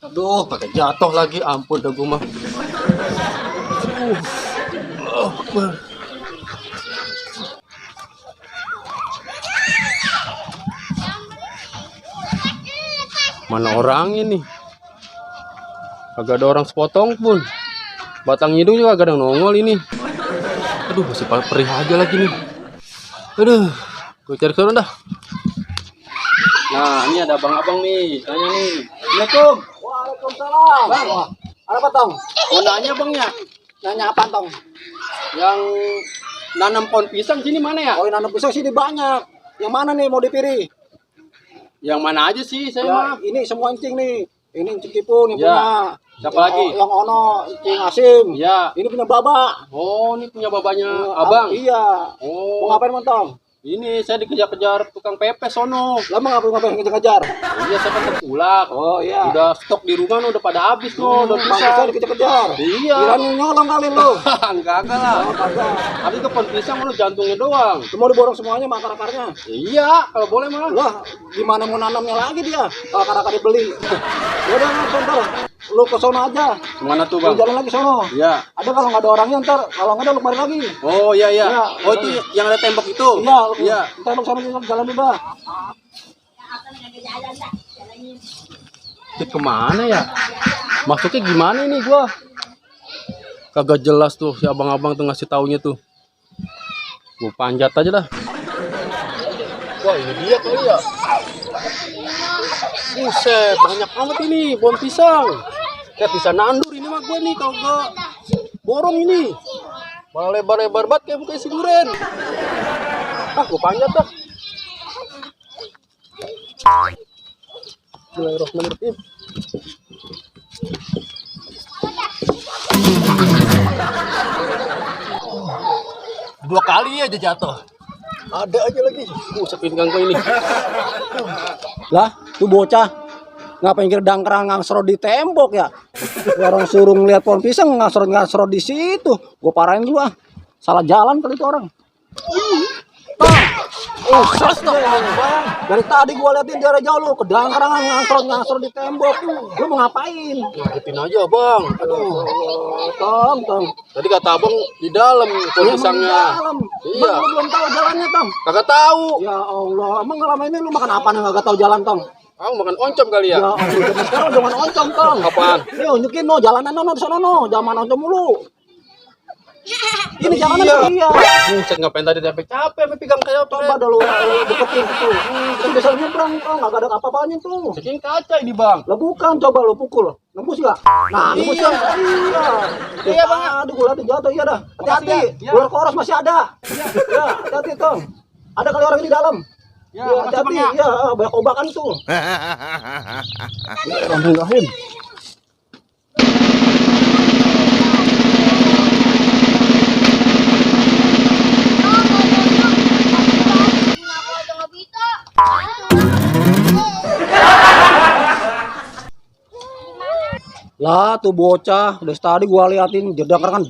Aduh, pakai jatuh lagi. Ampun dah gue mah. Mana orangnya nih? Agak ada orang sepotong pun. Batang hidung juga agak ada nongol ini. Aduh, masih perih aja lagi nih. Aduh, gue cari sana dah. Nah, ini ada abang-abang nih. Tanya nih. Assalamualaikum. Waalaikumsalam. Bang, ada apa tong? Mau nanya bangnya. Nanya apa tong? Yang nanam pohon pisang sini mana ya? Oh, nanam pisang sini banyak. Yang mana nih mau dipilih? Yang mana aja sih saya Ya, mah. ini semua encing nih. Ini encing Kipung yang Ya. punya. Siapa lagi? Yang Ono, encing Asim. Ya. Ini punya Baba. Oh, ini punya babanya abang. Iya. Oh, Mau ngapain Tong? ini saya dikejar-kejar tukang pepes sono. Lama ngapain ngejar-ngejar? Iya, saya kan tertulak. Oh iya. Udah stok di rumah udah pada habis no, udah Bang, saya pisang. dikejar-kejar. Iya. Kirain nyolong kali lu. Enggak lah. Oh, kagak. Habis itu pohon pisang lu jantungnya doang. Lu mau diborong semuanya sama akar-akarnya. Iya, kalau boleh mah. Lah, gimana mau nanamnya lagi dia? Kalau akar-akar dibeli. Ya udah, bentar. Lu ke sono aja. Kemana tuh Lu bang? jalan lagi sono. Iya. Ada kalau nggak ada orangnya ntar, kalau nggak ada lu kemarin lagi. Oh iya iya. Iya. Oh itu yang ada tembok itu. Iya, Iya. Ntar lu sana jalan dulu dah. Dia kemana ya? Maksudnya gimana ini gua? Kagak jelas tuh si abang-abang tuh ngasih taunya tuh. Gua panjat aja dah. Wah ini dia kali ya. Buset, banyak amat ini pohon pisang. Kayak bisa nandur ini mah gue nih kalau gak borong ini. Malah lebar-lebar banget kayak muka si duren. Ah, gue panjat dah. Bismillahirrahmanirrahim. Dua kali aja jatuh. Ada aja lagi. Buset ini ganggu ini. Lah, tuh bocah ngapain kira dangkrang ngangsrot di tembok ya? Orang suruh ngeliat pohon pisang ngangsrot di situ. Gua parahin dulu ah. Salah jalan kali itu orang. Oh, bang. Dari tadi gua liatin dari jauh lu kedangkrangan ngangsrot di tembok. Lu mau ngapain? Ngagetin aja bang. Aduh, tong. Tadi kata abang di dalam pohon pisangnya. Dalam. Iya. Bang, lu belum tahu jalannya, Tong. Kagak tahu. Ya Allah, emang lama ini lu makan apa nih nggak tahu jalan, Tong? Aku makan oncom kali ya. Ya Allah, zaman sekarang jangan oncom, Tong. Apaan? Nih, unjukin no jalanan no di sono no, jangan oncom mulu. Ini jalanan iya. Buset ngapain tadi capek pegang kayak Coba apa? dulu deketin itu. Kan bisa nyebrang, Tong, nggak ada apa-apanya tuh. Saking kaca ini bang. Lah bukan, coba lu pukul. Nembus nggak? Nah, nembus Iya. kan? Iya. Iya, Bang. Aduh, gua liatin jatuh iya dah. Hati-hati. Makasih, ya. Luar koros masih ada. Ya, hati-hati, Tong. Ada kali orang di dalam. Ya, Ya, makasih, hati-hati. Bang, ya. Ya, banyak obakan tuh. Bismillahirrahmanirrahim. Lah tuh bocah, dari tadi gua liatin kedangkrangan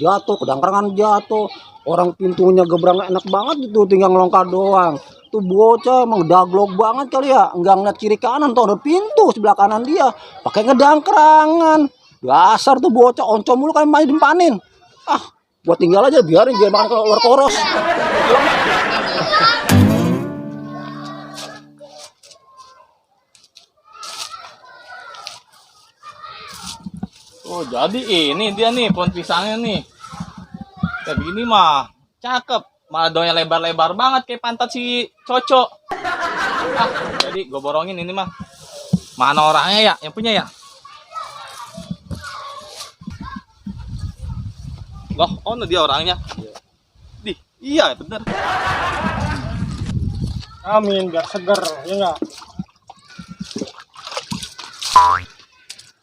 jatuh. Orang pintunya gebrang enak banget itu, tinggal ngelongkar doang. Tuh bocah emang daglok banget kali ya, enggak ngeliat kiri kanan tuh ada pintu sebelah kanan dia, pakai ngedangkrangan. Dasar tuh bocah oncom mulu kayak main dimpanin. Ah, gua tinggal aja biarin dia makan keluar koros. Oh jadi ini dia nih pohon pisangnya nih. Kayak begini mah cakep. Malah daunnya lebar-lebar banget kayak pantat si Coco. Ah, jadi gue borongin ini mah. Mana orangnya ya? Yang punya ya? Loh, oh dia orangnya. Iya bener. Amin, biar seger, ya enggak?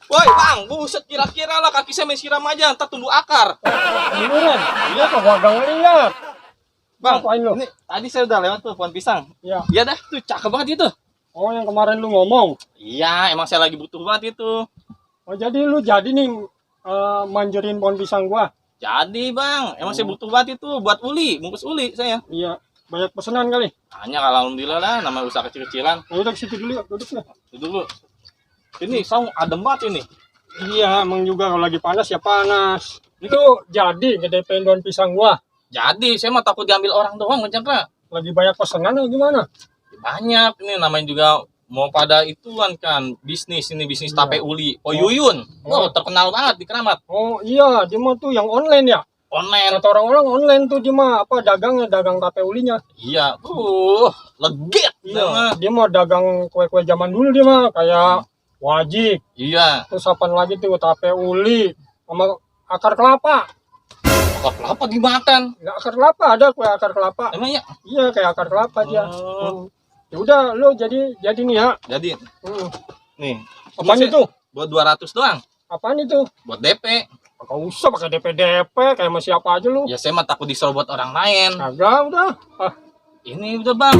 Woi bang, buset kira-kira lah kaki saya main siram aja, ntar tumbuh akar. Beneran? Iya kok gua gak ngeliat. Bang, Ngapain lu? ini tadi saya udah lewat tuh pohon pisang. Iya. Iya dah, tuh cakep banget itu. Oh, yang kemarin lu ngomong. Iya, emang saya lagi butuh banget itu. Oh, jadi lu jadi nih manjerin pohon pisang gua. Jadi bang, emang saya butuh banget itu buat uli, bungkus uli saya. Iya, banyak pesanan kali. Hanya kalau alhamdulillah lah, nama usaha kecil-kecilan. Ya udah ke situ dulu, yuk, duduk ya. Itu dulu. Ini saung adem banget ini. Iya, emang juga kalau lagi panas ya panas. Itu jadi ngedepain daun pisang gua. Jadi saya mah takut diambil orang doang, Bang Cakra. Lagi banyak pesanan atau gimana? Banyak ini namanya juga mau pada ituan kan bisnis ini bisnis Iya. tape uli. Oh Yuyun, oh terkenal banget di Keramat. Oh iya, dia mah tuh yang online ya. Online. Kata orang-orang online tuh dia mah apa dagangnya, dagang tape ulinya. Iya, legit. Iya, dia mah dagang kue-kue zaman dulu dia mah kayak wajik. Iya. Terus apaan lagi tuh tape uli sama akar kelapa. Kok kelapa dimakan? Nggak akar kelapa, ada kue akar kelapa. Emang ya? Iya kayak akar kelapa dia. Oh. Ya udah lu jadi nih ya. Jadi Hmm. nih. Apaan Ini saya itu? Buat 200 doang. Apaan itu? Buat DP. Gak usah pakai DP kayak sama siapa aja lu. Ya saya mah takut diserobot orang lain. Kagak udah. Ah, Ini udah bang.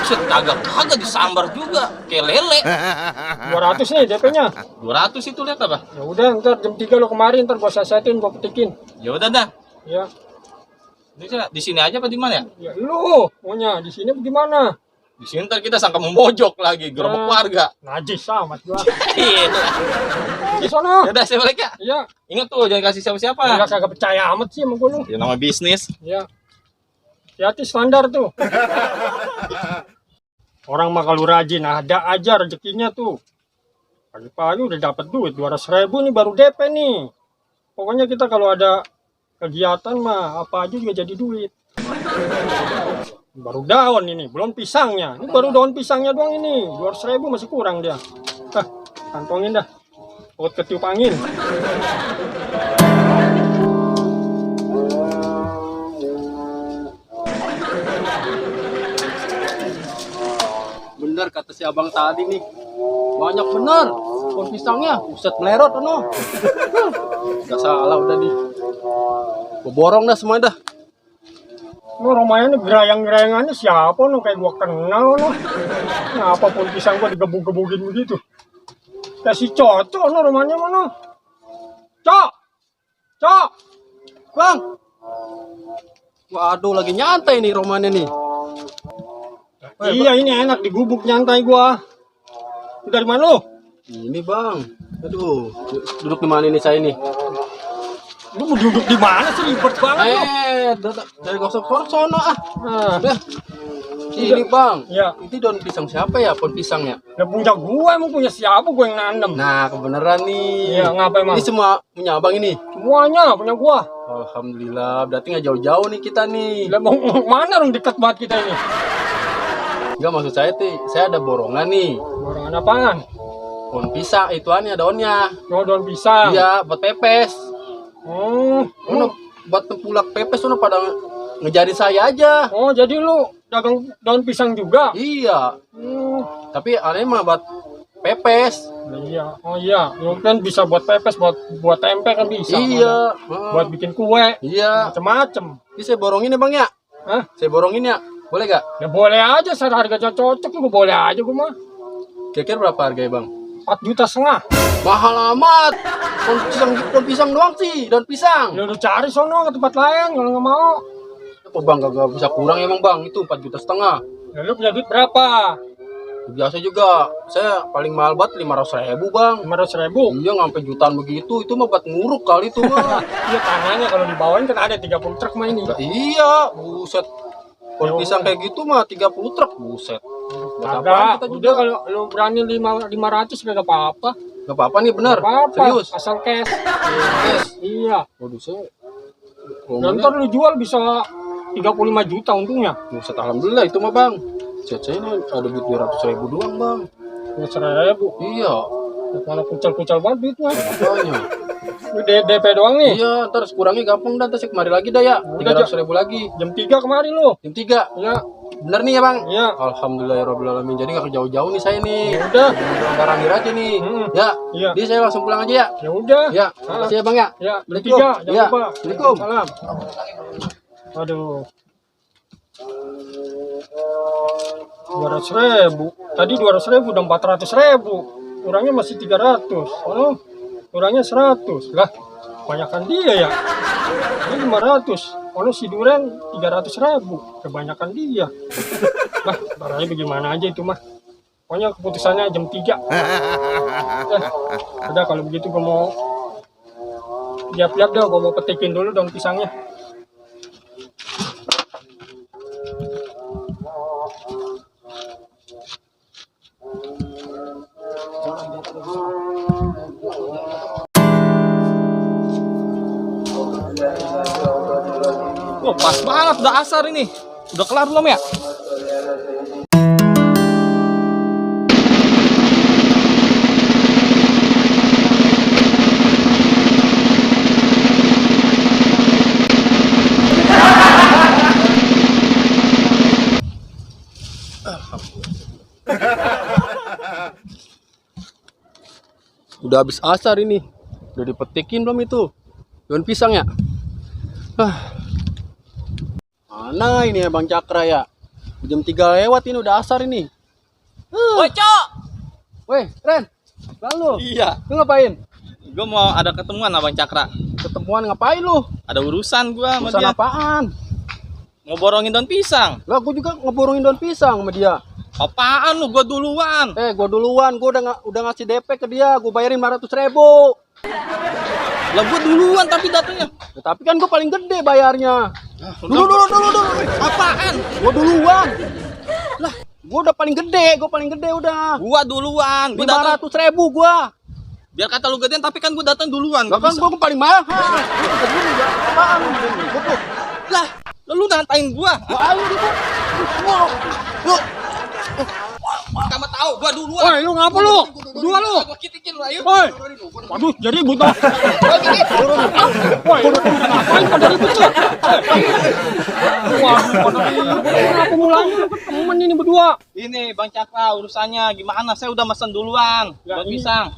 Buset, kagak disambar juga. Kayak lele. 200 nih DP-nya. 200 itu lihat apa? Ya udah ntar jam 3 lu kemarin ntar gua sesetin gua petikin. Ya udah dah. Ya. Bisa di sini aja apa di mana ya? Ya lu maunya di sini gimana? Di sini ntar kita sangka memojok lagi, gerobak warga. Najis amat gua. Gitu. Di sono. Ya udah saya balik ya. Iya. Ingat tuh jangan kasih siapa-siapa. Enggak kagak percaya amat sih sama gua lu. Ya nama bisnis. Ya. Hati standar tuh. Orang mah kalau rajin ada aja rezekinya tuh. Pagi-pagi udah dapat duit 200.000 nih baru DP nih. Pokoknya kita kalau ada kegiatan mah apa aja juga jadi duit. Baru daun ini, belum pisangnya. Ini baru daun pisangnya doang ini. 200.000 masih kurang dia. Hah, kantongin dah. Takut ketiup angin. Bener kata si abang tadi nih. Banyak bener. Pohon pisangnya. Buset melerot no. Gak salah udah nih. Gua borong dah semuanya dah. Lu rumahnya nih gerayang-gerayangannya siapa no kayak gua kenal no. Kenapa pohon pisang gua digebuk-gebukin begitu? Kasih cocok no rumahnya mana? Cok! Cok! Bang. Waduh lagi nyantai nih romannya nih. Iya ini enak digubuk nyantai gua. Lu dari mana lu? Ini bang. Aduh. Duduk di mana ini saya nih? Lu mau duduk di mana sih ribet banget lu? Dari gosok sono ah. Nah, Udah. Ini bang. ya, Itu daun pisang siapa ya? Pohon pisangnya. udah punya gua emang punya siapa gua yang nanam? Nah kebenaran nih. Iya, ngapa emang? Ini semua punya abang ini. Semuanya punya gua. Alhamdulillah. Berarti nggak jauh-jauh nih kita nih. Lah mau mana orang dekat banget kita ini? Enggak maksud saya tuh. Saya ada borongan nih. Borongan apaan? Pohon pisang. Ituannya daunnya. Oh, daun pisang. Iya buat pepes. Oh, Udah buat tempulak pepes udah pada ngejarin saya aja. oh jadi lu dagang daun pisang juga? Iya. Hmm. Tapi aneh mah buat pepes. Iya, oh iya, lu kan bisa buat pepes, buat tempe kan bisa. Iya. Buat bikin kue, Iya. macem-macem. Ini saya borongin ya bang ya. Hah? Saya borongin ya. Boleh gak? Ya boleh aja, harganya cocok, gua boleh aja gua mah. Kira-kira berapa harganya bang? 4,5 juta. Mahal amat. Pohon pisang doang sih. Daun pisang. Ya lu cari sono ke tempat lain kalau nggak mau. Apa bang gak bisa kurang emang bang? Itu 4,5 juta. Ya lu punya duit berapa? Biasa juga. Saya paling mahal banget 500.000 bang. 500.000. Iya ngampe jutaan begitu. Itu mah buat nguruk kali itu mah. Iya tanahnya kalau dibawain kan ada 30 truk mah ini. Nah, iya. Buset. Pohon pisang kayak gitu mah 30 truk. Buset. Buat apaan Agak, kita juga? udah kalau lu berani 500 gak apa-apa. Gak apa-apa nih bener. Gak apa-apa. Serius. Asal cash. Yes. Iya. Waduh saya. Dan ntar lu jual bisa 35 juta untungnya. Buset alhamdulillah itu mah bang. Saya ini ada duit 200.000 doang bang. 200.000. Iya. Mana kucel-kucel banget duitnya. Makanya. Lu DP doang nih. Iya ntar kurangnya gampang dah. Ntar saya kemari lagi dah ya. Udah, 300.000 lagi. Jam 3 kemarin lu. Jam 3. Ya, Bener nih ya bang? iya. Alhamdulillahirrahmanirrahim. Jadi gak jauh-jauh nih saya nih. Ya udah. Barang aja nih. Ya. Iya. Jadi saya langsung pulang aja ya. Ya udah. Ya. Makasih ya bang ya. Ya, jam Assalamualaikum. 3 jangan Ya. lupa. Assalamualaikum. Salam. Aduh. 200.000. Tadi 200.000 udah 400.000. Kurangnya masih 300. Oh, kurangnya 100. Lah, kebanyakan dia ya. Ini 500. Oh, si Duren 300.000. Kebanyakan dia. Lah, barangnya bagaimana aja itu mah. Pokoknya keputusannya jam 3. Udah kalau begitu gue mau siap-siap dah, gue mau petikin dulu daun pisangnya. Oh, pas banget udah asar ini. Udah kelar belum ya? Udah habis asar ini. Udah dipetikin belum itu daun pisangnya? Mana ini ya Bang Cakra ya? Jam 3 lewat ini udah asar ini. Woi, Cok. Weh, Ren. Lalu. Iya. Lu ngapain? Gue mau ada ketemuan sama Bang Cakra. Ketemuan ngapain lu? Ada urusan gua sama Urusan dia. apaan? Mau borongin daun pisang. Lah gua juga ngeborongin daun pisang sama dia. Apaan lu? Gua duluan. Gua duluan, gua udah ngasih DP ke dia, gua bayarin 500.000. Lah gua duluan tapi datanya. Ya, tapi kan gua paling gede bayarnya. Dulu. Apaan? Gua duluan. Lah, gua udah paling gede udah. Gua duluan. Gua datang. 500.000 gua. Biar kata lu gedean tapi kan gua datang duluan. Lah Gak kan bisa. gua paling mahal. Gini ya, apaan? Gua Lah, lu nantain gua. ayo gitu. Kamu tahu gua duluan. Woi, lu ngapa lu? Dua lu. Gua kitikin lu, ayo. Woi. Waduh, jadi buta. Woi, ngapain pada ribut lu? Wah, pada ribut. Kenapa mulanya lu temen ini berdua? Ini Bang Cakra urusannya gimana? Saya udah mesen duluan. Ya, Buat ini. pisang.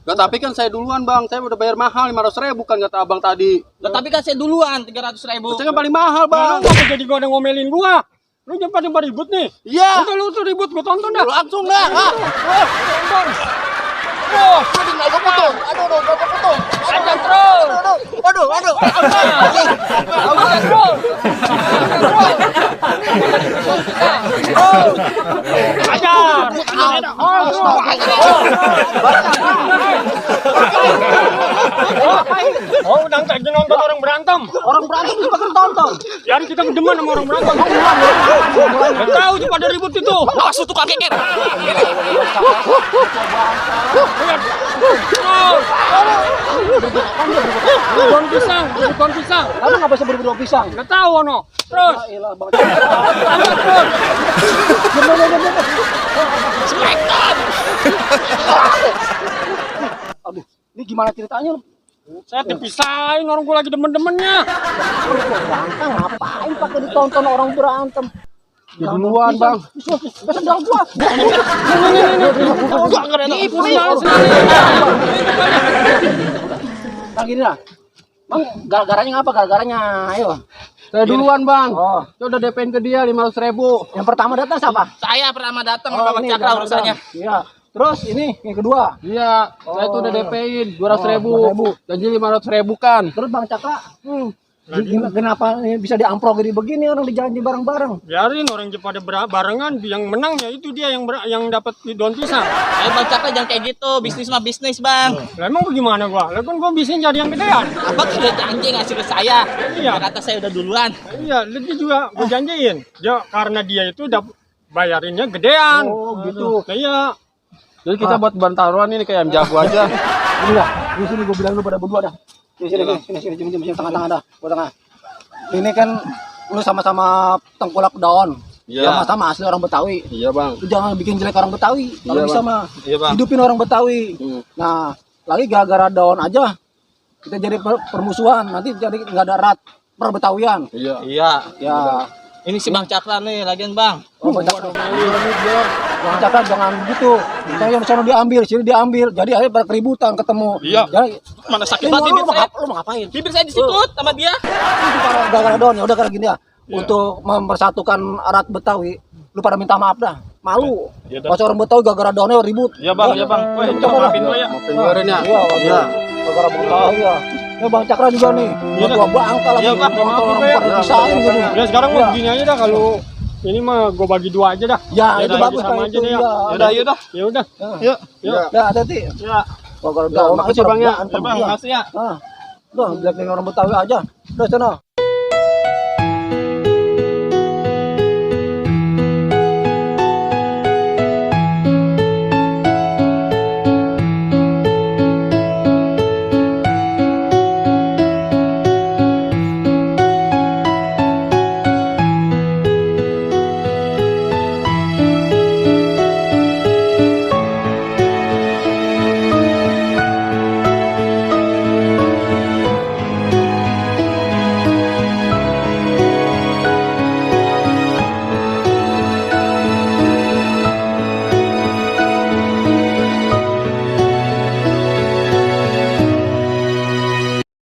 Gak, tapi kan saya duluan Bang, saya udah bayar mahal 500.000 kan kata abang tadi. Lah tapi kan saya duluan 300.000. Saya kan paling mahal Bang, Bang. ngapa jadi gua ada ngomelin gua? Lu jangan pada ribut nih. Iya. Udah lu tuh ribut, gua tonton dah. Langsung dah. Tonton. Ajan terus. Aduh. Ajan terus. Ajar. Oh, udah lagi nonton orang berantem. Orang berantem juga kan tonton. Jadi kita kedemen sama orang berantem. Gak tahu tuh pada ribut itu. Awas tuh tukang keker. Daun pisang, daun pisang. Kamu nggak bisa berburu pisang. Gak tahu ono. Terus. Iyalah bang. Aduh, ini gimana ceritanya? Saya dipisahin orang gua lagi demen-demennya. Berantem ngapain pakai ditonton orang berantem? Ya duluan Bang. Besok jangan gua. Nah gini lah. Bang, gara-garanya ngapa? Gara-garanya, ayo. Saya duluan Bang. Oh. Saya udah DP-in ke dia 500.000. Yang pertama datang siapa? Saya pertama datang sama Bang ini Cakra datang. urusannya. Iya. Terus ini yang kedua. Iya, saya tuh udah DP-in 200.000. 200.000. Janji 500.000 kan. Terus Bang Cakra, kenapa bisa diamprok jadi begini orang dijanji bareng-bareng? Biarin orang pada barengan, yang menangnya itu dia yang dapat daun pisang. Ayo Bang Cakra jangan kayak gitu. Bisnis mah bisnis, Bang. Lah emang bagaimana gua? Lah kan gua bisa jadi yang gedean. Abang sudah janji ngasih ke saya. Iya. Dia kata saya udah duluan. Iya, dia juga gua janjiin. Dia karena dia itu bayarinnya gedean. Oh, gitu. Nah, iya. Jadi kita buat bantaruan ini kayak ayam jago aja. Ini lah, di sini gue bilang lu pada berdua dah. Sini, tengah-tengah dah, gua tengah. Ini kan lu sama-sama tengkulak daun. Iya. Sama-sama asli orang Betawi. Iya Bang. Lu jangan bikin jelek orang Betawi. Kalau Iya, bisa Bang. mah Iya, Bang. hidupin orang Betawi. Nah, lagi gara-gara daun aja kita jadi permusuhan. Nanti jadi nggak ada erat perbetawian. Iya. Iya. Ya, Ini si Bang Cakra nih, lagian Bang. Bang Cakra jangan begitu. Saya yang sana diambil, sini diambil. Jadi akhirnya pada keributan ketemu. Iya. Jadi, Mana sakit lu banget bibir saya. mau ngapain? Bibir saya disikut sama dia. Gara-gara daun ya udah kayak gini ya. untuk mempersatukan adat Betawi, lu pada minta maaf dah. Malu. Iya dah. Pas orang Betawi gara-gara daunnya ribut. Iya bang, iya bang. Weh, Coba dah. maafin gue ya. Maafin gue Ren ya. Iya, Iya. gara-gara Betawi ya. Ya Bang Cakra juga nih. Iya dah. Gua bangka lagi. Iya, Bang. Orang Maafin, pada ya. pisahin gini. Ya sekarang Iya. mah begini aja dah, kalau ini mah gue bagi 2 aja dah. Ya, Ya itu udah, bagus sama kayak aja itu. deh ya. Ya. Yaudah, yaudah. Ya udah. Yuk. Iya. Ya, hati-hati. Ya. Gara-gara Ya, daun makasih, aja Bang, ya. berantem. Ya bang, Iya. makasih ya. Ah. Udah, jelek orang Betawi aja. Udah sana.